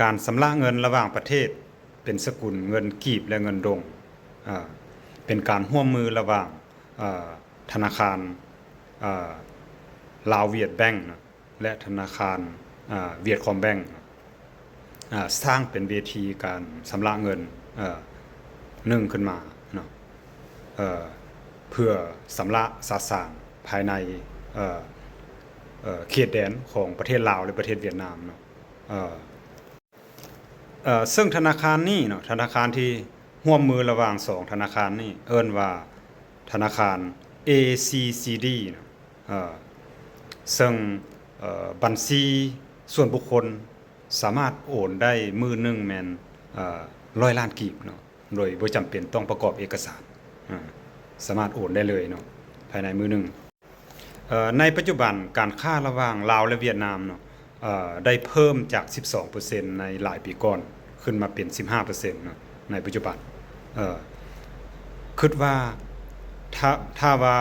ການຊຳລະເງິນລະຫວ່າງປະເທດເປັນສະກຸນເງິນກີບ ແລະ ເງິນດົງ, ເປັນການຮ່ວມມືລະຫວ່າງທະນາຄານລາວຫວຽດແບັງ ແລະ ທະນາຄານຫວຽດຄອມແບັງ ສ້າງເປັນເວທີການຊຳລະເງິນໜຶ່ງຂຶ້ນມາເນາະ ເພື່ອຊຳລະສະສາງພາຍໃນເຂດແດນຂອງປະເທດລາວ ແລະ ປະເທດຫວຽດນາມເນາະ. ເຊິ່ງທະນາຄານນີ້ເນາະ ທະນາຄານທີ່ຮ່ວມມືລະຫວ່າງສອງທະນາຄານນີ້ ເອີ້ນວ່າທະນາຄານ ເອ ຊີ ຊີ ດີ ເນາະ ເຊິ່ງບັນຊີສ່ວນບຸກຄົນສາມາດໂອນໄດ້ມື້ໜຶ່ງແມ່ນຮ້ອຍລ້ານກີບເນາະ ໂດຍບໍ່ຈຳເປັນຕ້ອງປະກອບເອກະສານ ສາມາດໂອນໄດ້ເລີຍເນາະ ພາຍໃນມື້ໜຶ່ງ. ໃນປັດຈຸບັນການຄ້າລະຫວ່າງລາວ ແລະ ຫວຽດນາມເນາະ ໄດ້ເພີ່ມຈາກສິບສອງເປີເຊັນໃນຫຼາຍປີກ່ອນ ຂຶ້ນມາເປັນສິບຫ້າເປີເຊັນເນາະ ໃນປັດຈຸບັນ. ຄິດວ່າຖ້າ ຖ້າວ່າ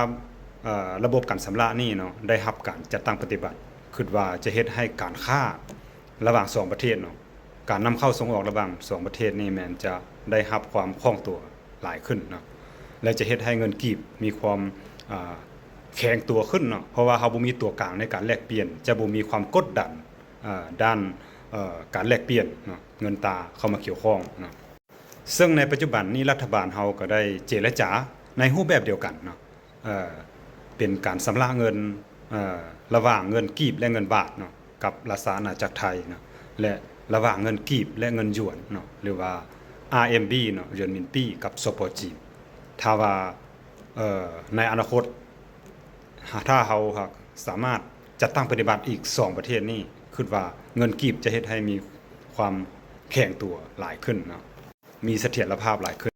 ລະບົບການຊຳລະນີ້ເນາະ ໄດ້ຮັບການຈັດຕັ້ງປະຕິບັດ ຄິດວ່າຈະເຮັດໃຫ້ການຄ້າລະຫວ່າງສອງປະເທດເນາະ ການນຳເຂົ້າສົ່ງອອກລະຫວ່າງສອງປະເທດນີ້ແມ່ນຈະໄດ້ຮັບຄວາມຄ່ອງຕົວຫຼາຍຂຶ້ນເນາະ ແລະ ຈະເຮັດໃຫ້ເງິນກີບມີຄວາມ ອ່າ ແຂງຕົວຂຶ້ນເນາະ ເພາະວ່າເຮົາບໍ່ມີຕົວກາງໃນການແລກປ່ຽນ ຈະບໍ່ມີຄວາມກົດດັນ ອ່າ ດ້ານ ເອີ ການແລກປ່ຽນເນາະ ເງິນຕາເຂົ້າມາກ່ຽວຂ້ອງເນາະ. ເຊິ່ງໃນປັດຈຸບັນນີ້ລັດຖະບານເຮົາກໍໄດ້ເຈລະຈາໃນຮູບແບບດຽວກັນເນາະ ເປັນການຊຳລະເງິນ ເອີ ລະຫວ່າງເງິນກີບ ແລະ ເງິນບາດເນາະ ກັບລາຊະອານາຈັກໄທເນາະ ແລະ ລະຫວ່າງເງິນກີບ ແລະ ເງິນຢວນເນາະ ຫຼືວ່າ ອາ ເອັມ ບີ ເນາະ ຢວນມິນປີ້ ກັບ ສປ ຈີນ. ຖ້າວ່າ ເອີ ໃນອະນາຄົດ ຖ້າເຮົາຫາກສາມາດຈັດຕັ້ງປະຕິບັດອີກສອງປະເທດນີ້ ຄິດວ່າເງິນກີບຈະເຮັດໃຫ້ມີຄວາມແຂງຕົວຫຼາຍຂຶ້ນເນາະ ມີສະຖຽນລະພາບຫຼາຍຂຶ້ນ.